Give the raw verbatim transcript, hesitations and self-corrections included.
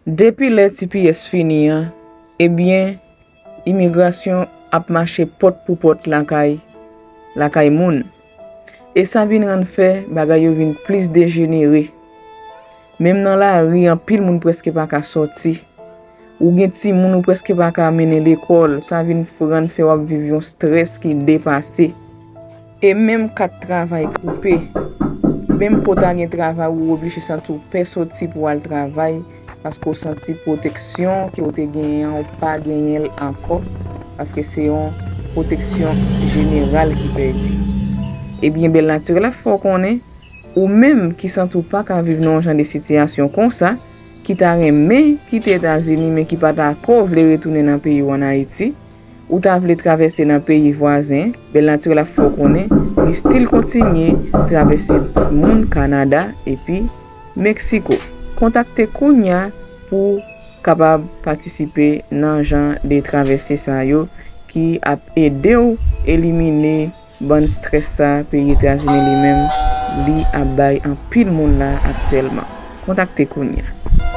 Depi lè T P S fini an, ebyen, imigrasyon ap mache pòt pou pòt lakay, lakay moun. E sa vin rann fè bagay yo vin plis dejenere. Menm nan lari, anpil moun prèske pa ka sòti. Ou gen timoun ou prèske pa ka mennen lekòl, sa vin f- rann fè w ap viv yon estrès ki depase. E menm kat travay koupe. Menm ke w ta gen travay, ou oblije santi w pè sòti pou w al travay, paske w santi pwoteksyon ke w te genyen an, ou pa genyen l ankò, paske se yon pwoteksyon jeneral ki pèdi. Ebyen, Bèl Natirèl ap fè w konnen, ou menm ki santi w pa ka viv nan yon jan de sitiyasyon konsa, ki ta renmen kite Etazini, men ki pa dakò vle retounen nan peyi w ann Ayiti, ou ta vle travèse nan peyi vwazen, Bèl Natirèl ap fè w konnen, li still kontinye travèse moun Kanada epi Meksiko. Kontakte kounye a pou kapab patisipe nan jan de travèse sa yo ki ap ede w elimine bann estrès sa peyi Etazini li menm, li ap bay anpil moun la aktyèlman. Kontakte kounye a.